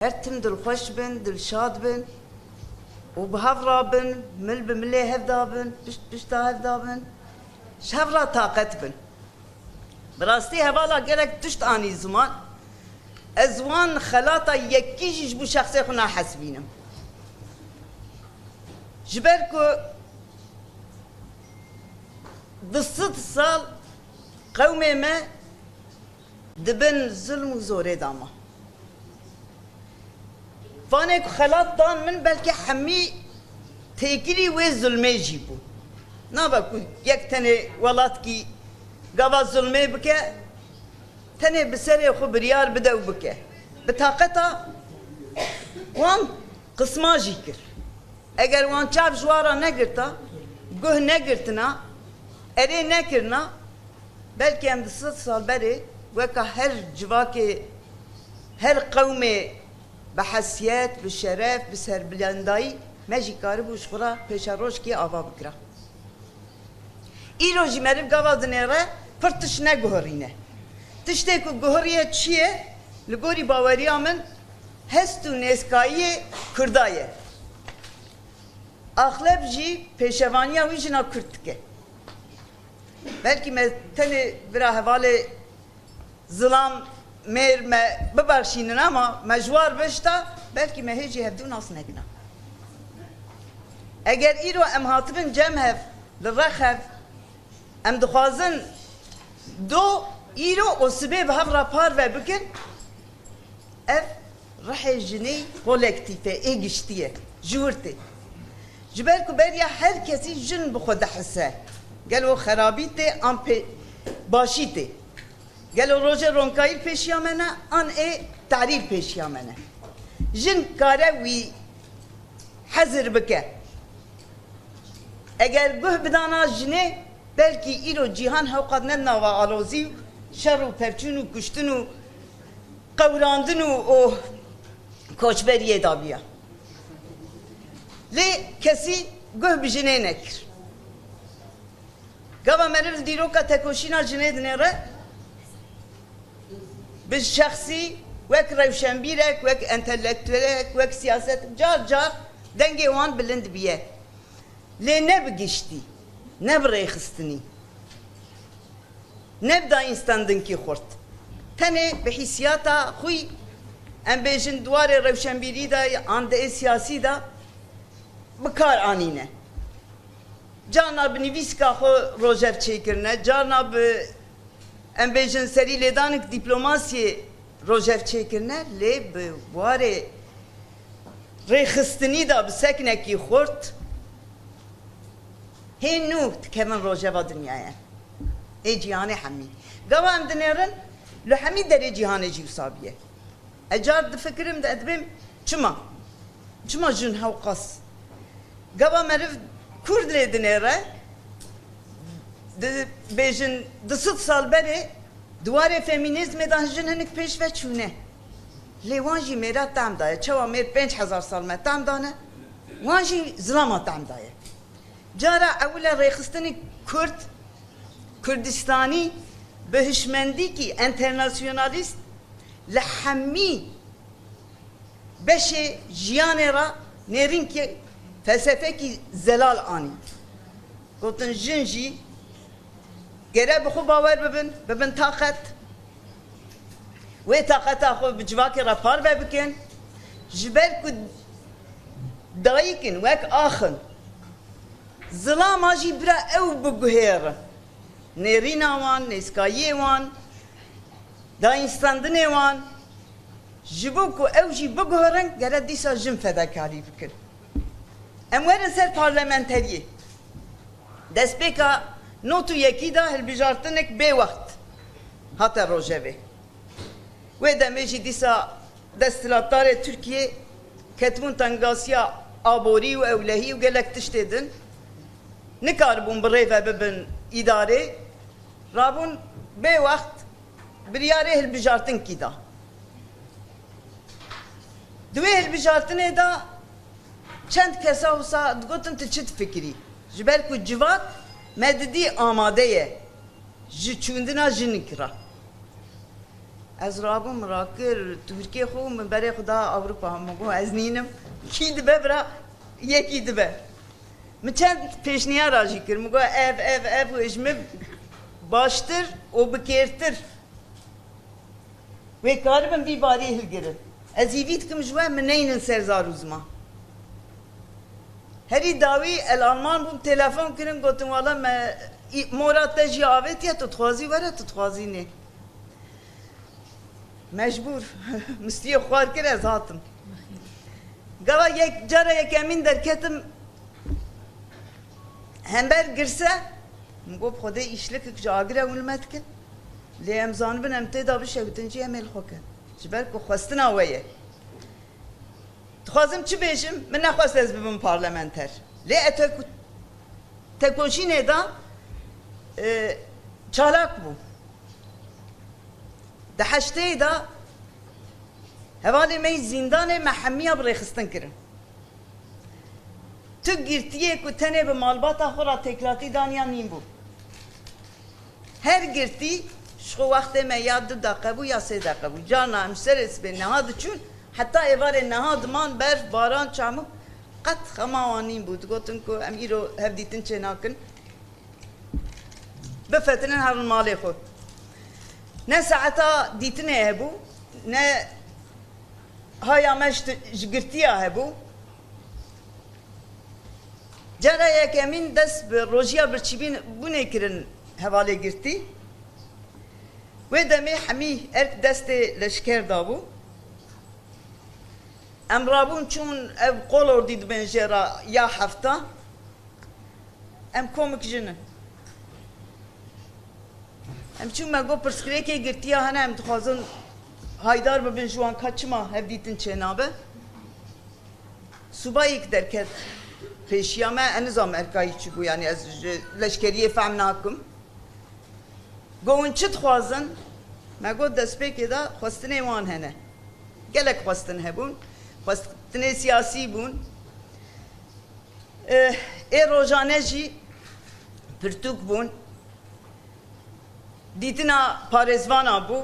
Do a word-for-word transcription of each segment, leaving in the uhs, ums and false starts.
Her tim dilxweş bin, dilşad bin û bi hev re bin, mil bi milê hev de bin, pişt pişta hev de bin, ji hev re taqet bin. Bi rastî hevala gelek tişt anî ziman. Ez wan xelata yekî jî ji bo şexsê xwe nahesibînim. Ji ber ku du sed sal qewmê me di bin zilm û zorê de ma. Vanê ku xelat dan min, belkî hemî têkilî wê zulmê jî bû. Nabe ku yek tenê welatkî gava zulmê bike, tenê bi serê xwe biryar bide û bike. Bi taqeta wan qisma jî kir. Eger wan çav ji wan re negirta, guh negirtina, erê nekirina, belkî em du sed sal berê weka her civakê, her qewmê bi hesiyet, bi şeref, bi serbilendayî me jî karibû ji xwe re pêşerojkê ava bikira. Îro jî meriv gava dinêre pir tişt neguhirîne. Tiştê ku guhiriye çi ye? Li gorî baweriya min hest û nêzkayiyê Kurda ye. Axleb jî pêşevaniya wî jina Kurd dike. Belkî me tenê vira hevalê zilam mêr me bibexşînin, ama me ji war bişta, belkî me hê jî hevdû nas nekina. Eger îro em hatibin cem hev, li rex hev, em dixwazin do îro û sibê bi hev re parve bikin, ev rihê jinê kolektîf e, ê giştî ye, ji wir tê. Ji ber ku beriya her kesî jin bi xwe dihise. Gelo xerabî tê an pê-, başî tê? Gelo rojê ronkayî pêşiya me ne, an ê tarî pêşiya me ne? Jin kare wî hezir bike. Eger guh bidana jinê, belkî îro cîhan hewqat ne nava alozî û şer û pevçûn û kuştin û qewrandin û, û koçberiyê dabiya. Lê kesî guh bi jinê nekir. Gava meriv li dîroka tekoşîna jinê dinêre, bi şexsî, wek rewşenbîrek, wek entelektuelek, wek siyaset, car car dengê wan bilind biye. Lê ne bi giştî, ne bi rêxistinî, ne bi dayînstandinkî xurt. Tenê bi hîsiyata xwî, em bêjin, di warê rewşenbîrî de an di ê siyasî de bi kar anîne. Carna bi nivîsika xwe rojev çêkirine, carna bi, em bêjin, serî lêdanik dîplomasiyê rojev çêkirine, lê bi warê rêxistinî de bi seknekî xurt hê nû dikevin rojeva dinyayê. Ê cîhanê hemî. Gava em dinêrin, li hemî derê cîhanê jî wisa biye. Ez car difikirim de dibêm çima? Çima jin hewqas? Gava meriv Kurd lê dinêre, dibêjin du sed sal berê di warê femînîzmê de jin hinik pêş ve çûne. Lê wan jî mêra tam daye. Çawa mêr pênc hezar sal me tam dane, wan jî zilama tam daye. Cara ewil e rêxistinê Kurd, Kurdistanî bi hişmendîkî enternasyonalîst li hemî beşê jiyanê re nêrînkê felsefekî zelal anî. Gotin, jin jî gere bi xwe bawer bibin, bibin taqet. Wê taqeta xwe bi civakê re parve bikin. Ji ber ku dayik in, wek ax in. Zilama jî bira ew biguhêrin. Nêrîna wan, nêzkayiyê wan, dayînstandinê wan, ji bo ku ew jî biguherin, gere dîsa jin fedakarî bikin. Em werin ser parlamenteriyê. Destpêka nod û yekî de hilbijartinek bê wext hate rojevê. Wê demê jî dîsa desthilatdarê Tirkiyê ketibûn tengasiya aborî û ewlehî û gelek tiştê din. Nikaribûn bi rê ve bibin îdarê. Rabûn bê wext biryarê hilbijartinkî da. Di wê hilbijartinê de çend kesa wisa digotin, tu çi difikirî? Ji ber ku civak me didî amade ye ji çûndina jinik re. Ez rabûm, rakir, tûrkê xwe, min berê xwe da Ewropa. Min got, "Ez nînim." Kî dibe bira, yekî dibe. Min çend pêşniyara jî kir. Min got, "Ev, ev, ev ji min baştir û bi kêrtir." Wê karibin vî barî hilgirin. Ez hîvî dikim ji we min neynin ser zar û ziman. Herî dawî el Alman bûm, telefon kirin, gotin, "Wala me î-, mora te jî avêtiye, tu dixwazî were, tu dixwazî nê." Mecbûr. Mistiyê xwar kir, ez hatim. Gava yek, cara yekemîn derketim, hember girse, min got, "Xwedê îşlikek ji agir e hûn li me dikin. Lê em zanibin em tê de bişewitin jî em ê li xwe kin. Ji ber ku xwestina we ye." Dixwazim çi bêjim? Min nexwest ez bibim parlamenter. Lê e tek-, tekoşînê de, e, çalak bû. Di heştê de hevalê me yî zîndanê me hemiya bi rêxistin kirin. Tu girtiyê ku tenê bi malbata xwe re têklatî daniya nîn bû. Her girtî ji xwe wextê me ya du deqe bû ya sê deqe bû. Carna em ji serê sibê niha diçûn, heta êvarê niha diman berf, baran, çamûk, qet xema wan nîn bû. Digotin ku em îro hevdîtin çênakin. Bifetinin herin malê xwe. Ne saeta dîtinê hebû, ne haya me ji, ji girtiya hebû. Cara yekemîn dest bi rojiya birçîbûnê kirin hevalê girtî. Wê demê hemî erk destê leşker dabû. Em rabûn çûn ev qolordî dibên jê re ya hefta. Em komik jin in. Em çûn me got pirsgirêkê girtiya hene, em dixwazin haydar bibin ji wan, ka çima hevdîtin çênabe? Subayek derket pêşiya me, ez nizam erkayî çi bû, yanî ez ji leşkeriyê fehm nakim. Got, "Hûn çi dixwazin?" Me got, "Destpêkê de xwestinê wan hene." Gelek xwestin hebûn. Xwestinê siyasî bûn. Eh, ê rojane jî pirtûk bûn. Dîtina parêzvana bû.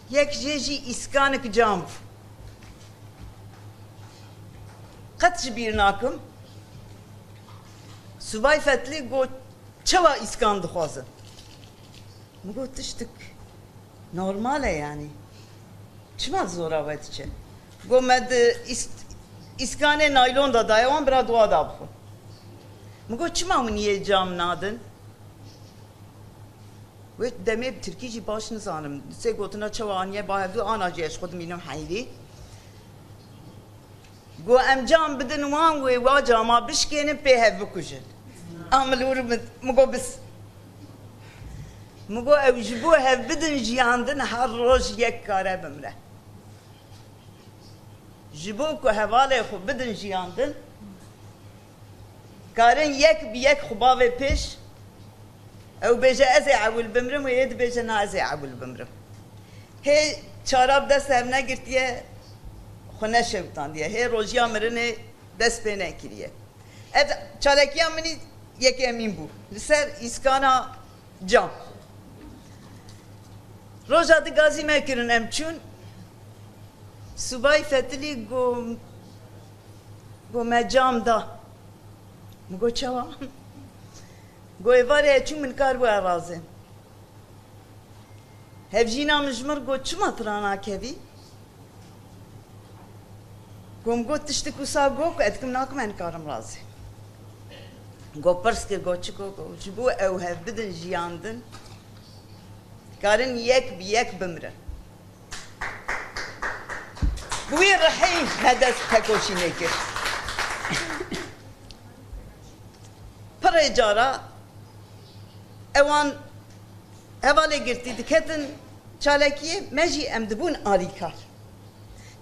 Yek jê jî îskanek cam bû. Qet ji bîr nakim. Subay Fetlî got, "Çawa îskan dixwazin?" Min got, "Tiştik normal e yanî. Çima zora we diçe?" Got, "Me di îst-, îskanê naylon de daye wan, bira dua da bixwin." Min got, "Çima hûn yê cam nadin?" Wê demê bi tirkî jî baş nizanim. Sê gotina çawa aniye ba hevdu, ana jî ez xwe dimînim heyrî. Got, "Em cam bidin wan, wê wa cama bişkênin, pê hev bikujin." A min li wir min, min got, "Bis." Min got, "Ew ji bo hev bidin jiyandin, her roj yek kare bimre." Ji bo ku hevalê xwe bidin jiyandin, karin yek bi yek xwe bavê pêş, ew bêje, "Ez ê ewil bimrim", û yê dibêje, "Na, ez ê ewil bimrim." Hê çara bi dest hev negirtiye, xwe neşewtandiye. Hê rojiya mirinê dest pê nekiriye. Ev çalekiya min î yekemîn bû. Li ser îskana cam. Roja di gazî me kirin, em çûn. Subay Fetilî got, got, "Me cam da." Min got, "Çawa?" Got, "Êvarê ez çûm, min kar bû ez razêm." Hevjîna min ji min got, "Çima tu ranakevî?" Got, "Min got, tiştik wisa got ku ez dikim nakim, ez nikarim razêm." Got, pirs kir, got, "Çi got?" Got, "Ji bo ew hev bidin jiyandin, karin yek bi yek bimirin." Bi wî rihî me dest tekoşînê kir. Pirê cara ewan hevalê girtî diketin çalakiyê, me jî em dibûn alîkar.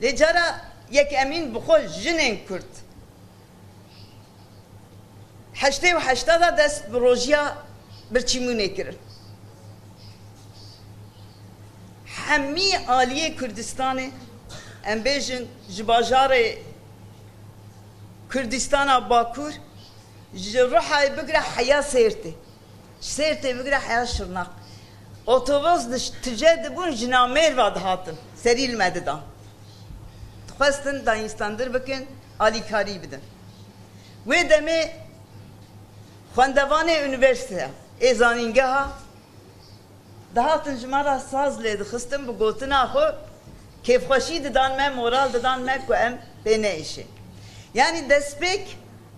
Lê cara yekemîn bi xwe jinên Kurd heştê û heşta de dest bi rojiya birçîbûnê kirin. Hemî aliyê Kurdistanê, em bêjin ji bajarê Kurdistana Bakur, ji Rihayê bigire heya Sêrtê, ji Sêrtê bigire heya Şirnak, Otobus diş-, tije dibûn jina mêrva dihatin, serî li me didan. Dixwestin dayînstandir bikin, alîkarî bidin. Wê demê xwendevanê unîversîteya, ê zanîngeha, dihatin ji me re saz lê dixistin, bi gotina xwe kêfxweşî didan me, moral didan me ku em pê neêşin. Yanî destpêk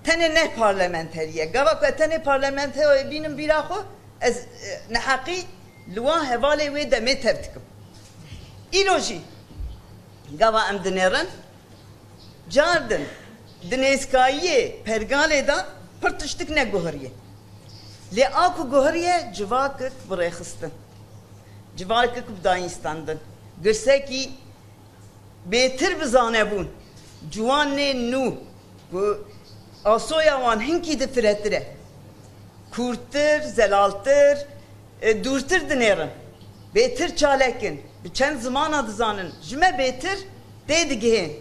tenê ne parlamenterî ye. Gava ku tenê parlamenterê bînim bîra xwe, ez, e, neheqî li wan hevalê wê demê tev dikim. Îro jî gava em dinêrin, car din di nêzkayiyê pergalê de pir tiştik neguheriye. Lê a ku guheriye civakek bi rêxistin, civakek bi dayînstandin, girsekî bêtir bi zanebûn, ciwanê nû ku asoya wan hinkî di firetir e, kûrtir, zelaltir, e, dûrtir dinêrin, bêtir çalek in, bi çend zimana dizanin, ji me bêtir tê digihên.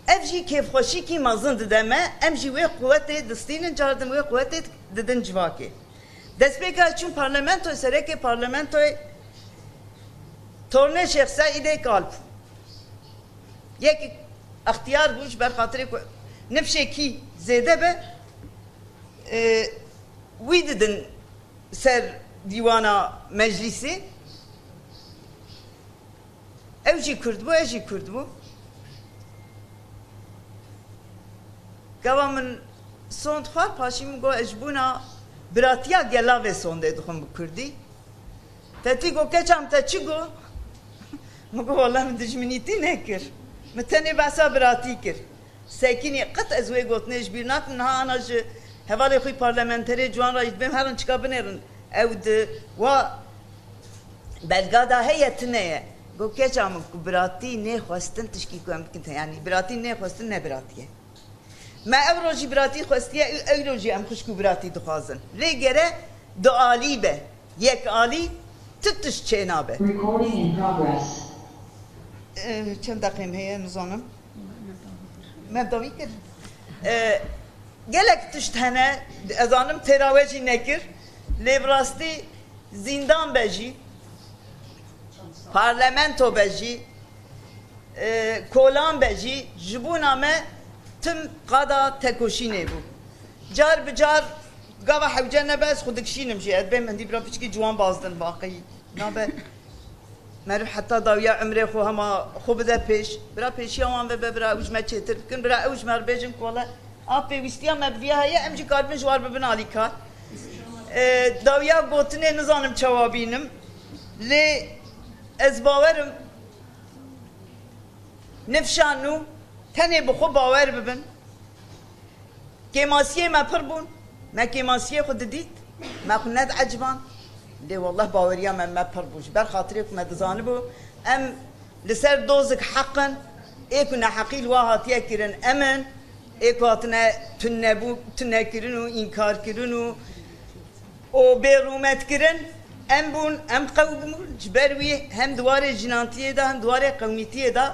Ev jî kêfxweşîkî mezin dide me, em jî wê quwetê distînin, cardin wê quwetê didin civakê. Destpêka çûn parlamentoyê, serekê parlamentoyê tornê Şêx Seîdê Kalp. Yek extiyar bû, ji ber xatirê ku nifşekî zêde be, e, wî didin ser dîwana meclîsê. Ew jî Kurd bû, ez jî Kurd bûm. Gava min sond xwar, paşî min got, ez ji bona biratiya gela vê sondê dixwim bi Kurdî. Fetî got, keçam te çi got? Min got, wele min dijminîtî nekir. Min tenê behsa biratî kir. Sekînî, qet ez wê gotinê ji bîr nakim, niha ana ji hevalê xwe parlamenterê ciwan re jî dibêm, herin çika binêrin. Ew di wa belga de heye, tune ye. Got, keça min, ku biratî nêxwestin tişkî ku em bikin te, yanî biratî nêxwestin ne biratî ye. Me ewro jî biratî xwestiye, ewro jî em xwişk û biratî dixwazin. Lê gere dualî be, yekalî tu tişt çênabe. Recording in progress. Eh, çend deqê min heye, nizanim. Me dawî kir. Eh, gelek tişt hene, ez zanim têra we jî nekir. Lê bi rastî zîndan be jî, parlamento be jî, e, kolan be jî, ji bona me tim qada tekoşînê bû. Car bi car gava hewce nebe ez xwe dikişînim jî. Ez bêm hindî bira piçkî ciwan bazdin baqî. Nabe meriv heta dawiya emrê xwe hema xwe bide pêş. Bira pêşiya wan vebe, bira ew ji me çêtir bikin. Bira ew ji me re bêjin ku wele a pêwîstiya me bi viya heye, em jî karibin ji war bibin alîkar. E, dawiya gotinê nizanim çawa bînim. Lê ez bawerim, nifşa nû tenê bi xwe bawer bibin. Kêmasiyê me pir bûn. Me kêmasiyê xwe didît. Me xwe nedieciban. Lê wallah baweriya me, me pir bû. Ji ber xatirê ku me dizanibû, em li ser dozik heq in. Ê ku neheqî li wa hatiye kirin, em in. Ê ku hatine tunebû-, tunekirin û înkarkirin û û bêrûmetkirin em bûn, em qewm bûn. Ji ber wî hem di warê jinantiyê de hem di warê qewmîtiyê de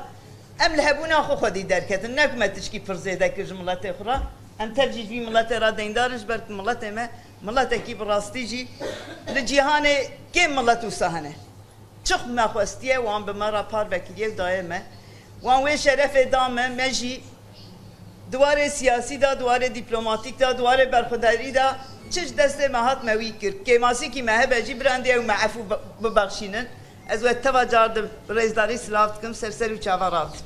em li hebûna xwe xwedî derketin. Ne ku me tişkî pir zêde kir ji miletê xwe re. Em tev jî ji vî miletê re deyndar in, ji ber ku miletê me miletekî bi rastî jî li cîhanê kêm milet wisa hene. Çi me xwestiye, wan bi me re parve kiriye û daye me. Wan wê şerefê da me, me jî di warê siyasî de, di warê dîplomatîk de, di warê berxwedarî de çi ji destê me hat me wî kir. Kêmasîkî me hebe jî, birandî ew me efû bi-, bibexşînin. Ez we teva car di rêzdarî silav dikim, ser ser û çava rat.